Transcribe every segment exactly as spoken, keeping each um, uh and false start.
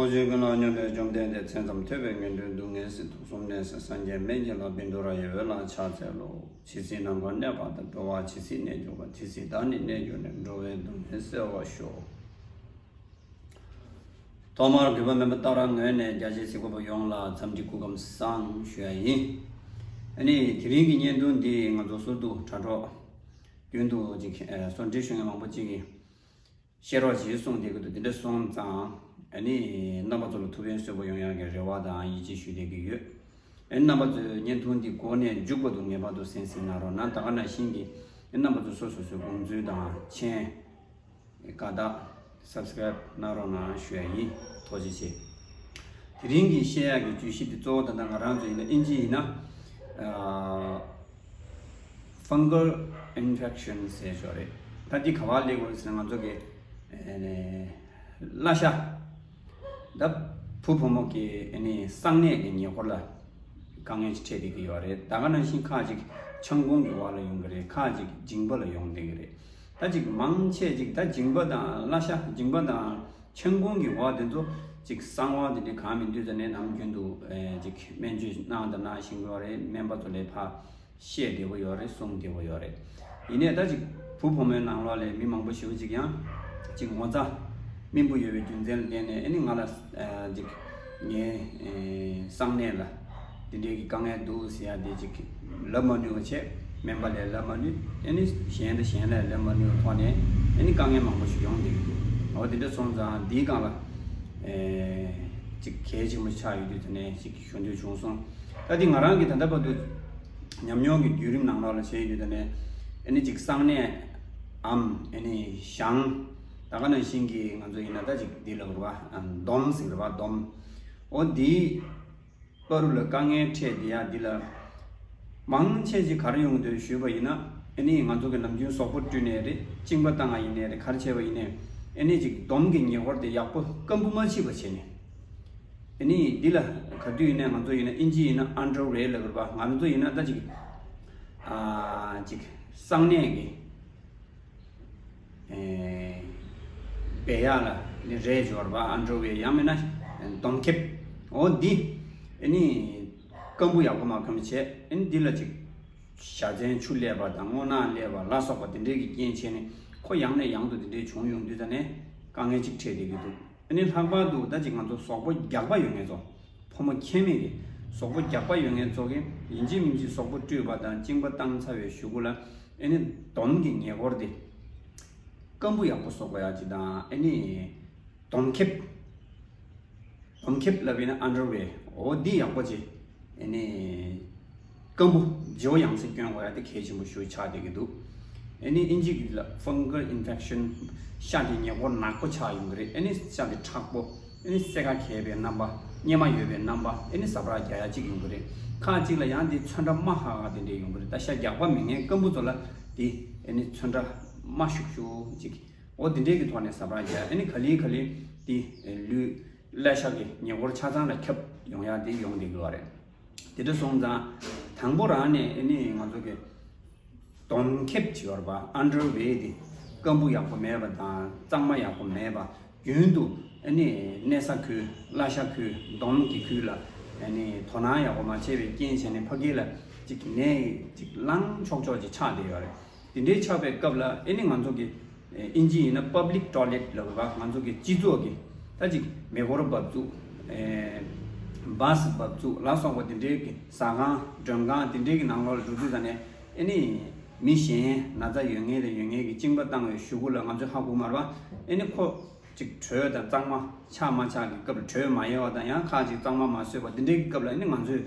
ཐུགས་རྗེ་ཀུན་ལ་སྙོམས་པའི་བཅོམ་ལྡན་འདས། མཚན་ཙམ་ཐོས་པས་ངན་འགྲོའི་སྡུག་བསྔལ་སེལ། དུག་གསུམ་ནད་སེལ་སངས་རྒྱས་སྨན་གྱི་བླ། བཻ་ཌཱུརྱ་ཡི་འོད་ལ་ཕྱག་འཚལ་ལོ། ཇི་སྲིད་ནམ་མཁའ་གནས་པ་དང་། འགྲོ་བ་ཇི་སྲིད་གནས་གྱུར་པ། དེ་སྲིད་བདག་ནི་གནས་གྱུར་ནས། འགྲོ་བའི་སྡུག་བསྔལ་སེལ་བར་ཤོག། ཐོག་མར་གུས་པ་སྨན་པ་ཏཱ་ར་ངོས་ནས་རྒྱ་ཆེའི་གཟིགས་པ་པོ་ཡོངས་ལ་འཚམས་འདྲི་སྐུ་ཁམས་བཟང་ཞུ་ཡ་ཡིན། ཨ་ནི་དེ་རིང་གི་བརྙན་ཐུང་འདི་ང་ཚོ་ཟུར་དུ་དྲ་གྲོགས་རྒྱུན་དུ་ཅིག་ཨ་གསོལ་འདེབས་ཞུ་མཁན་མང་པོ་ཅིག་གིས་བཤད་རོགས་བྱེད་གསུངས་བསྡད་ཀྱི་འདུག། དེ་འདྲ་སོང་ཙང་ཨ་ནི་རྣམ་པ་ཚོ་ལ་ཐུགས་ཕན་གསོས་པོ་ཡོང་ཡག་གི་རེ་བ་དང་ཡིད་ཆེས་ཞུ་བསྡད་ཀྱི་ཡོད། ཨ་ནི་རྣམ་པ་ཚོས་བརྙན་ཐུང་འདི་འགོ་ནས་མཇུག་བར་དུ་ངེས་པར་དུ་གསན་གཟིགས་གནང་རོགས་གནང་། ད་ག་ནང་བཞིན་གྱི་རྣམ་པ་ཚོ་སོ་སོ་སོའི་དགོངས་ཚུལ་དང་མཆན། དགའ་རྟགས། སབ་སི་ཀ་རེབ་གནང་རོགས་གནང་ཞུ་ཡ་ཡིན། ཐུགས་རྗེ་ཆེ། དེ་རིང་གི་བཤད་ཡག་གི་བརྗོད་གཞི་དེ་གཙོ་བོ་ད་ལྟ་ང་རང་ཚོ་ཡིན་ན་ཨིན་ཇི་ཡིན་ན་ཨ་fungal infection ཟེར་ཞོག་རེད། ད་འདི་ག་བ་སླེབས་ཡོད་ཟེར་ན་ང་ཚོ་གི་ཨ་ནི་བརླ་ཤ། ད་བུ་བུ་མོ་གི་ཨ་ནི་གསང་གནས་ཀྱི་ཉེ་འཁོར་ལ་དཀའ་ངལ་ཅིག་འཕྲད་བསྡད་ཀྱི་ཡོད་རེད། ད་ག་ནང་བཞིན་ཁག་ཅིག་ཆང་ཁོང་གི་འོག་ལ་ཡོང་གི་རེད། ཁག་ཅིག་མཇིང་པ་ལ་ཡོང་བསྡད་ཀྱི་རེད། ད་ཅིག་མང་ཆེ་ཅིག་ད་མཇིང་པ་དང་བརླ་ཤ། མཇིང་པ་དང་ཆང་ཁོང་གི་འོག་དེ་ཚོ་ཅིག་གསང་བ་དེ་འདྲའི་གང་མི་འདུག་ཟེར་ནས་ནམ་རྒྱུན་དུ་ཨེ་ཅིག་སྨན་བཅོས་གནང་དང་གནང་བཞིན་ཡོད་རེད། སྨན་པ་ཚོ་ལས་ཕར་བཤད་བདེ་པོ་ཡོད་རེད། གསུང་བདེ་པོ་ཡོད་རེད། ཡིན་ནའི་ད་ཅིག་བུ་བུ་མོའི་ནང་ལོགས་ལ་མི་མང་པོ་ཞེ་པོ་ཅིག་ཡང་ཅིག་ངོ་ཚ་སྨིན་པོ་ཡོད་པའི་རྒྱུ་མཚན་ལ་བརྟེན་ནས་ཨ་ནི་ང་ལ་ཨ་ཅིག་ངའི་ཨེ་གསང་གནས་ལ་དེ་འདྲའི་གི་དཀའ་ངལ་འདུག་ཟེར་ཡ་དེ་ཅིག་ལབ་མ་ནུས་པ་བྱས། སྨན་པ་ལས་ལབ་མ་ནུས། ཨ་ནི་གཞན་དང་གཞན་ལས་ལབ་མ་ནུས་པའི་ཐོག་ནས་ཨ་ནི་དཀའ་ངལ་མང་པོ་ཞིག་ཡོང་བསྡད་ཀྱི་འདུག། འོ་དེ་འདྲ་སོང་ཙང་འདིའི་སྒང་ལ་ཨེ་ཅིག་གལ་ཆེན་པོ་ཆགས་ཡོད་དུས་དེ་ནས་ཅིག་ཞུ་འདོད་བྱུང་སོང་། ད་འདི་ང་རང་གིས་ད་ལྟ་བར་དུ་ཉམས་མྱོང་གི་བརྒྱུད་རིམ་ནང་ལོགས་ལ་བྱས་ཡོད་དུས་དེ་ནས་ཨ་ནི་ཅིག་གསང་གནས་འམ་ཨ་ནི་ཞང་། ད་ག་ནང་བཞིན་གྱི་ང་ཚོ་ཡིན་ན་ད་ཅིག་འདི་ལ་རེད་པ། སྡོམ་ཟེར་རེད་པ། སྡོམ། འོ་འདི་བར་དུ་ལ་དཀའ་ངལ་འཕྲད་བསྡད་ཡ་འདི་ལ་མང་ཆེ་ཅིག་ག་རེ་ཡོང་འདོད་ཞུས་པ་ཡིན་ན་ཨ་ནི་ང་ཚོ་གི་ནམ་རྒྱུན་གཟུགས་པོ་བཀྲུས་ནས་རེད། གཅིན་པ་བཏང་ཡ་ཡིན་ནའི་རེད། ག་རེ་བྱས་པ་ཡིན་ནའི་ཨ་ནི་ཅིག་སྡོམ་གྱི་ཉེ་འཁོར་དེ་ཡག་པོ་སྐམ་པོ་མ་བྱས་པ་བྱས་ནས་ཨ་ནི་འདི་ལ་ག་དུས་ཡིན་ནའི་ང་ཚོ་ཡིན་ན་ཨིན་ཇི་ཡིན་ན་ཨན་ཌར་ཝེར་ལབ་ཀྱི་རེད་པ། ང་ཚོ་ཡིན་ན་ད་ཅིག་ཨ་ཅིག་གསང་གནས་ཀྱི་ཨེ་སྦས་ཡག་ལ་ནི་རས་སྦྱོར་བ། ཨན་ཌར་ཝེར་ཡང་མིན་ན་སྡོམ་ཁེབས། འོ་འདི་ཨ་ནི་སྐམ་པོ་ཡག་པོ་མ་སྐམ་བྱས། ཨ་ནི་འདི་ལ་ཅིག་བཞའ་ཚན་ཆུ་སླེབས་པ་དང་སྔོ་ནག་སླེབས་པ་ལ་སོགས་པ་དེ་འདྲའི་གི་རྐྱེན་བྱས་ནས་ཁོ་ཡང་ནས་ཡང་དུ་དེ་འདྲའི་བྱུང་ཡོང་དུས་ད་ནས་དཀའ་ངལ་ཅིག་འཕྲད་བསྡད་ཀྱི་འདུག། ཨ་ནི་ལྷག་པར་དུ་ད་ཅིག་ང་ཚོ་གཟུགས་པོ་རྒྱགས་པ་ཡོད་མཁན་ཚོ། ཕོ་མོ་ཁྱད་མེད་ཀྱི་གཟུགས་པོ་རྒྱགས་པ་ཡོད་མཁན་ཚོ་གིས་ཡིན་གཅིག་མིན་གཅིག་གཟུགས་པོ་བཀྲུས་པ་དང་གཅིན་པ་བཏང་ཚར་བའི་གཞུག་གུ་ལ་ཨ་ནི་སྡོམ་གྱི་ཉེ་འཁོར་དེ་སྐམ་པོ་ཡག་པོ་བཟོ་དགོས་ཡག་ཅིག་དང་། ཨ་ནི་སྡོམ་ཁེབས། སྡོམ་ཁེབས་ལབ་ཡིན་ན་ཨན་ཌར་ཝེར། འོ་འདི་ཡག་པོ་ཅིག་ཨ་ནི་སྐམ་པོ་བརྗེ་པོ་ཡང་སེ་གྱོན་དགོས་ཡག་དེ་གལ་ཆེན་པོ་ཞིག་ཆགས་བསྡད་ཀྱི་འདུག། ཨ་ནི་ཨིན་ཇི་གི་ལ་ཕང་གལ་ཨིན་ཕེག་ཤན། ཤ་དེ་ཉེ་འཁོར་ནག་པོ་ཆགས་ཡོང་གི་རེད། ཨ་ནི་ཤ་དེ་མཁྲེགས་པོ། ཨ་ནི་སེར་ཁ་གས་པའི་རྣམ་པ། གཉེར་མ་ཡོད་པའི་རྣམ་པ། ཨ་ནི་ཟ་འཕྲུག་རྒྱག་ཡག་ཅིག་ཡོང་གི་རེད། ཁག་ཅིག་ལ་ཡང་དེ་ཚོན་ཁྲ་དམར་ཧ་ཧ་དེ་འདྲས་ཡོང་གི་རེད། ད་ཤ་རྒྱགས་པ་མེད་མཁན་སྐམ་པོ་ཚོ་ལ་དེ་ཨ་ནི་ཚོན་ཁྲ་དམར་ཤུག་ཤུག་ཅིག། འོ་དེ་འདྲས་ཀྱི་ཐོག་ནས་ཟ་འཕྲུག་རྒྱག། ཨ་ནི་ག་ལེ་ག་ལེ་དེ་ལུས་བརླ་ཤ་གི་ཉེ་འཁོར་ཆ་ཚང་ལ་ཁྱབ་ཡོང་ཡག་དེ་ཡོང་བསྡད་ཀྱི་ཡོད་རེད། དེ་འདྲ་སོང་ཙང་དང་པོ་རང་ནས་ཨ་ནི་ང་ཚོ་གི་སྡོམ་ཁེབས་བྱེད་པ་ཨན་ཌར་ཝེར་དེ་སྐམ་པོ་ཡག་པོ་མེད་པ་དང་གཙང་མ་ཡག་པོ་མེད་པ། རྒྱུན་དུ་ཨ་ནི་གནས་ས་ཁུལ་བརླ་ཤ་ཁུལ་སྡོམ་གྱི་ཁུལ་ལ་ཨ་ནི་དོ་སྣང་ཡག་པོ་མ་བྱས་པའི་རྐྱེན་བྱས་ནས་ཕ་གི་ལ་ཅིག་ནད་ཅིག་ལངས་ཆོག་ཆོག་ཅིག་ཆགས་བསྡད་ཡོད་རེད། དེ་འདྲའི་ཆགས་པའི་སྐབས་ལ་ཨ་ནི་ང་ཚོ་གི་ཨིན་ཇི་ཡིན་ན་པབ་ལིག་ཊོ་ལེཊ་ལབ་པ། ང་ཚོ་གི་སྤྱི་ཚོགས་ཀྱི་ད་ཅིག་མེ་འཁོར་འབབ་ཚུགས། ཨེ་བྷ་སི་འབབ་ཚུགས་ལ་སོགས་པ་དེ་འདྲའི་གི་ཟ་ཁང་མགྲོན་ཁང་དེ་འདྲའི་གི་ནང་ལོགས་ལ་འགྲོ་དུས་ད་ནས་ཨ་ནི་མི་གཞན་ན་ཚ་ཡོད་མཁན་དང་ཡོད་མཁན་གི་གཅིན་པ་བཏང་བའི་གཞུག་གུ་ལ་ང་ཚོས་ཧ་གོ་མ་རེད་པ། ཨ་ནི་ཁོ་ཅིག་དྲོད་དང་གཙང་མ་ཆགས་མ་ཆགས་ཀྱི་སྐབས་ལ། དྲོད་མ་ཡལ་བ་དང་ཡང་ཁ་ཅིག་གཙང་མ་མ་བཟོས་པ་དེ་འདྲའི་གི་སྐབས་ལ་ཨ་ནི་ང་ཚོས་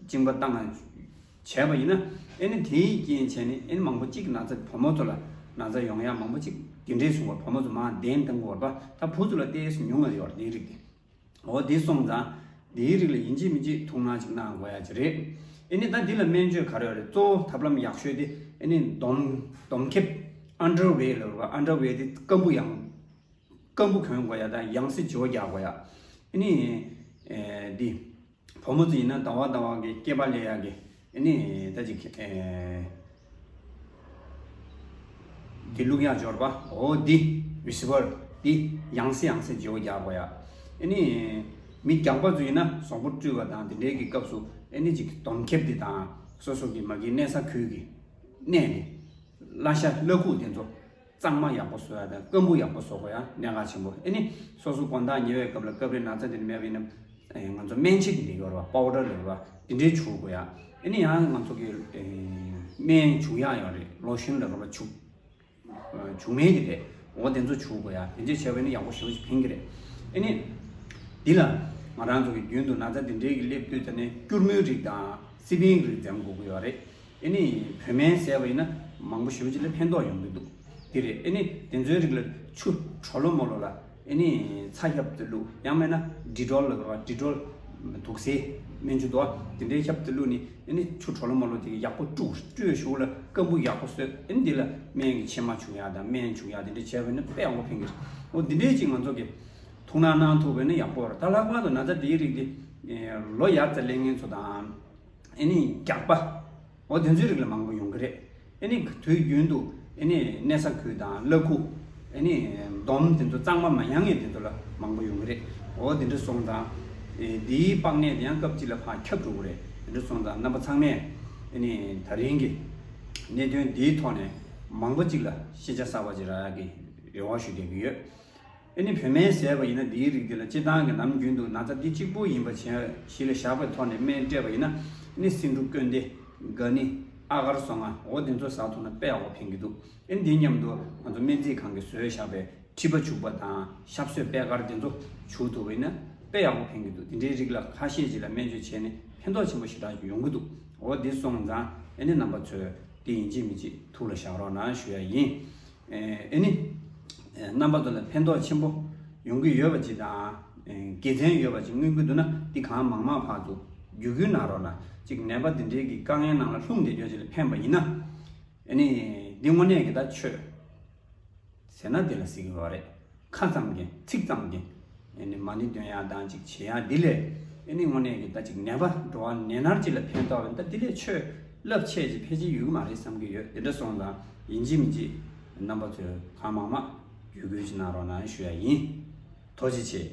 གཅིན་པ་བཏང་བྱས་པ་ཡིན་ན་ཨ་ནི་དེའི་རྐྱེན་བྱས་ནས་ཨ་ནི་མང་པོ་གཅིག་ན་ཚ། བུ་མོ་ཚོ་ལ་ན་ཚ་ཡོང་ཡག་མང་པོ་གཅིག་དེ་འདྲས་བྱུང་བ། བུ་མོ་ཚོ་མར་གདན་འདྲེན་དགོས་པ། ད་བུ་ཚོ་ལ་ཏོག་ཙམ་ཉུང་ང་ཡོད་རེད་དེའི་རིགས་དེ། འོ་དེ་སོང་ཙང་དེའི་རིགས་ལ་ཡིན་གཅིག་མིན་གཅིག་ཐུགས་སྣང་ཅིག་གནང་དགོས་ཡག་ཅིག་རེད། ཨ་ནི་ད་འདི་ལ་སྨན་བཅོས་ག་རེ་ཡོད་རེད། གཙོ་བོ་ཐབས་ལམ་ཡག་ཤོས་དེ་ཨ་ནི་སྡོམ་སྡོམ་ཁེབས་ཨན་ཌར་ཝེར་ལབ་རེད་པ། ཨན་ཌར་ཝེར་དེ་སྐམ་པོ་ཡང་སྐམ་པོ་གྱོན་དགོས་ཡག་དང་ཡང་སེ་བརྗེ་པོ་རྒྱག་དགོས་ཡག། ཨ་ནི་ཨེ་འདི་བུ་མོ་ཚོ་ཡིན་ན་ཟླ་བ་ཟླ་བ་གི་སྐེད་པ་ལས་ཡག་གི་ཨ་ནི་ད་ཅིག་ཨེ་འདི་བླུག་ཡག་སྦྱོར་བ། འོ་འདི་རི་སི་ཝར་འདི་ཡང་སེ་ཡང་སེ་བརྗེ་པོ་རྒྱག་དགོས་ཡག། ཨེ་ནི་མི་རྒྱགས་པ་ཚོ་ཡིན་ན་བཟང་པོ་སྤྲུལ་བ་དང་དེ་འདྲའི་གི་སྐབས་སུ་ཨེ་ནི་ཅིག་སྡོམ་ཁེབས་དེ་དང་སོ་སོ་གི་མ་གི་གནས་ས་ཁུལ་གི་གནས་དེ། གླ་ཤ་གླ་ཁུག་དེ་ཚོ་གཙང་མ་ཡག་པོ་བཟོ་ཡ་དང་སྐམ་པོ་ཡག་པོ་བཟོ་དགོས་ཡ་གནད་འགག་ཆེན་པོ། ཨེ་ནི་སོ་སོ་དགོང་དག་ཉལ་བའི་སྐབས་ལ་སྐབས་རེ་ན་ཚ་དེ་འདྲ་མེད་པ་ཡིན་ན་ང་ཚོ་སྨན་ཕྱེ་དེ་འདྲ་ཡོད་རེད་བ། པའུ་ཌར་ལབ་རེད་བ། དེ་འདྲའི་བྱུག་དགོས་ཡ། ཨེ་ནི་ཡང་ང་ཚོ་གི་སྨན་བྱུག་ཡ་ཡོད་རེད། ལོ་ཤོན་ལབ་རེད་བ། བྱུག་བྱུག་སྨན་དེ་རེད། འོ་དེ་ཚོ་བྱུག་དགོས་ཡ། དེ་འདྲ་བྱས་པ་ཡིན་ན་ཡག་པོ་ཞེ་པོ་ཅིག་ཕན་གི་རེད། ཨེ་ནི་འདི་ལ་ང་རང་ཚོ་གི་རྒྱུན་དུ་ན་ཚ་དེ་འདྲའི་གི་སླེབས་དུས་ད་ནི་སྐྱུར་མོའི་རིགས་དང་སི་པན་རིགས་འཛེམ་དགོས་ཀྱི་ཡོད་རེད། ཨེ་ནི་བོད་སྨན་བཟས་པ་ཡིན་ན་མང་པོ་ཞེ་པོ་ཅིག་ལ་ཕན་ཐོགས་ཡོང་གི་འདུག་དེ་རེད། ཨེ་ནི་དེ་ཚོའི་རིགས་ལ་ཆུ་དྲོ་ལོ་མོ་ལོ་ལ་ཨེ་ནི་ཚྭ་ཞིབ་ཏུ་བླུགས། ཡང་མིན་ན་ཌི་ཊོལ་ལབ་རེད་བ། ཌི་ཊོལ་དུག་སེལ་སྨན་ཆུ་དོ། དེ་འདྲའི་ཞིབ་ཏུ་བླུགས་ནས་ཨེ་ནི་ཆུ་དྲོ་ལོ་མོ་ལོ་དེ་གི་ཡག་པོ་བཀྲུས། བཀྲུས་ཞོར་ལ་སྐམ་པོ་ཡག་པོ་བཟོས། ཨེ་ནི་དེ་ལ་སྨན་གྱི་ཕྱེ་མ་བྱུག་ཡ་དང་སྨན་བྱུག་ཡ་དེ་འདྲ་བྱས་པ་ཡིན་ན་དཔེ་ཡག་པོ་ཕན་གི་རེད། འོ་དེ་འདྲའི་ཅིག་ང་ཚོ་གི་ཐུགས་སྣང་གནང་ཐུབ་པ་ཡིན་ན་ཡག་པོ་རེད། ད་ལྷག་པར་དུ་ན་ཚ་དེའི་རིགས་དེ་ལོ་ཡར་རྩེ་ལེན་མཁན་ཚོ་དང་། ཨེ་ནི་རྒྱགས་པ། འོ་དེ་ཚོའི་རིགས་ལ་མང་པོ་ཡོང་གི་རེད། ཨེ་ནི་དུས་རྒྱུན་དུ་ཨེ་ནི་གནས་ས་ཁུལ་དང་གླ་ཁུག་ཨེ་ནི་སྡོམ་དེ་ཚོ་གཙང་མ་མ་ཡང་ངེས་དེ་ཚོ་ལ་མང་པོ་ཡོང་གི་རེད། འོ་དེ་འདྲ་སོང་ཙང་ཨེ་འདིའི་པགས་ནད་དེ་ཡང་སྐབས་གཅིག་ལ་ཕར་ཁྱབ་འགྲོ་གི་རེད། དེ་འདྲ་སོང་ཙང་རྣམ་པ་ཚང་མས་ཨེ་ནི་ད་རིང་གི་གནད་དོན་འདིའི་ཐོག་ནས་མང་པོ་གཅིག་ལ་ཤེས་བྱ་གསར་པ་ཅིག་རག་ཡག་གི་རེ་བ་ཞུ་བསྡད་ཀྱི་ཡོད། ཨེ་ནི་བོད་སྨན་བཟས་པ་ཡིན་ན་འདིའི་རིགས་འདི་ལ་སྤྱིར་བཏང་གི་ནམ་རྒྱུན་དུ་ན་ཚ་འདི་གཅིག་པུ་ཡིན་པ་བྱས་གཞི་ལ་བཞག་པའི་ཐོག་ནས་སྨན་སྤྲད་པ་ཡིན་ན་ཨེ་ནི་སེ་འབྲུ་སྐྱོན་ལྡན། སྒ་ནི། ཨ་གར་སོ་ལྔ། འོ་དེ་ཚོ་ཟ་ཐུབ་ན་དཔེ་ཡག་པོ་ཕན་གྱི་འདུག་ཨེ་ནི་འདིའི་མཉམ་དུ་ང་ཚོ་སྨན་རྩིས་ཁང་གིས་བཟོས་བཞག་པའི་མཁྲིས་པ་བྱུག་པ་དང་ཤ་བཟོས་པད་དཀར་དེ་ཚོ་བྱུག་ཐུབ་པ་ཡིན་ན་དཔེ་ཡག་པོ་ཕན་གྱི་འདུག་དེ་འདྲའི་རིགས་ལ་ཁ་ཤས་ཅིག་ལ་སྨན་བཅོས་བྱས་ནས་ཕན་ཐོགས་ཆེན་པོ་ཞེ་དྲག་ཅིག་ཡོང་གི་འདུག་འོ་དེ་སོང་ཙང་ཨེ་ནི་རྣམ་པ་ཚོས་དེ་ཡིན་གཅིག་མིན་གཅིག་ཐུགས་ལ་བཞག་རོགས་གནང་ཞུ་ཡ་ཡིན། ཨེ་ནི། རྣམ་པ་ཚོ་ལ་ཕན་ཐོགས་ཆེན་པོ་ཡོང་གི་ཡོད་པ་ཅིག་དང་། དགེ་མཚན་ཡོད་པ་ཅིག་མངོན་གྱི་འདུག་ན་འདི་གང་མང་མང་ཕར་ཚུར་བརྒྱུད་སྐུལ་གནང་རོགས་གནང་། ཅིག་ནད་པ་འདི་འདྲའི་གི་དཀའ་ངལ་ནང་ལ་ལྷུང་བསྡད་ཡོད་ཅིག་ལ་ཕན་པ་ཡིན་ན། ཨེ་ནི་འདི་དངོས་གནས་ཀྱི་ད་ཆོས་ཟེར་ན་འདི་ལ་ཟེར་གྱི་ཡོད་རེད། ཁ་ཙམ་གྱི་ཚིག་ཙམ་གྱི་ཨེ་ནི་མ་ཎི་འདོན་ཡག་དང་ཅིག་བྱེད་ཡག་འདི་ལས་ཨེ་ནི་དངོས་གནས་ཀྱི་ད་ཅིག་ནད་པ་འགྲོ་བ་ནད་མནར་ཅིག་ལ་ཕན་ཐོགས་པ་ད་འདི་ལས་ཆོས་རླབས་ཆེ་ཅིག་ཕལ་ཆེར་ཡོད་ཀྱི་མ་རེད་བསམ་གྱི་ཡོད། དེ་འདྲ་སོང་ཙང་ཡིན་གཅིག་མིན་གཅིག་རྣམ་པ་ཚོས་གང་མང་མང་བརྒྱུད་སྐུལ་ཅིག་གནང་རོགས་གནང་ཞུ་ཡ་ཡིན། ཐུགས་རྗེ་ཆེ།